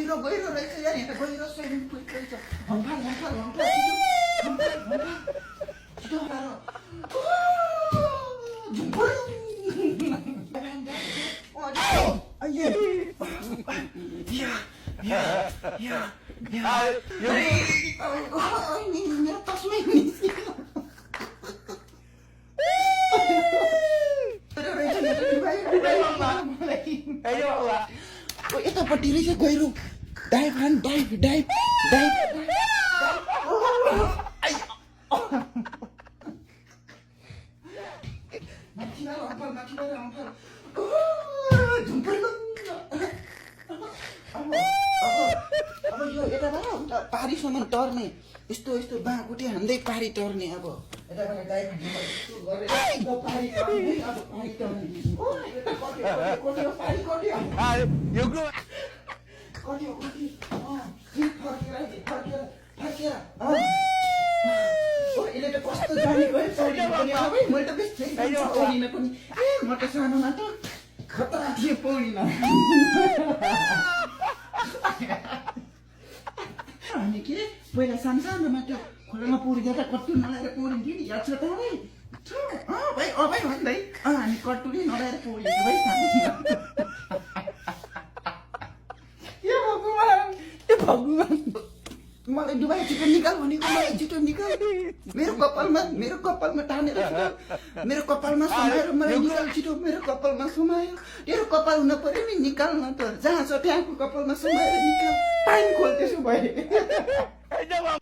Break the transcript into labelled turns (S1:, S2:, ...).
S1: गहिरो गहिरो रहेछ यार यहाँ त गहिरो स्विमिङ पुल रहेछ हम्फाल हम्फाल हम्फाल हम्फाल हम्फाल छिटो हराएर झुम्पुर मेरो तस्मै यतापट्टि रहेछ गहिरो डाइभ हान डाइभ डाइभ डाइभ अब यो यताबाट उता पारीसम्म टर्ने यस्तो यस्तो बाँकुटे हान्दै पारी टर्ने अब यताबाट डाइभ हान्ने पारी टर्ने अब पारी टर्ने कट्यो यसले त कस्तो जाने गयो चौरीमा पनि अब मैले त बेसी पौडीमा पनि म त सानोमा त खतरा थिएँ पौडीमा हामी के पहिला सानोमा त्यो खोलामा पौडी जाँदा कट्टु नलाएर पौडिन्थ्यो नि याद छ त भाइ भाइ भन्दै हामी कट्टुले नलाएर पौडिन्छ भाइ सानो भगवान मलाई डुबाई छिटो निकाल भनेको मलाई छिटो निकाल मेरो कपालमा तानेर मेरो कपालमा समाएर मलाई निकाल छिटो मेरो कपालमा समायो तेरो कपाल हुन पर्यो नि निकाल्न त जहाँ छ त्यहाँको कपालमा समाएर निकाल पानी खोल त्यसो भए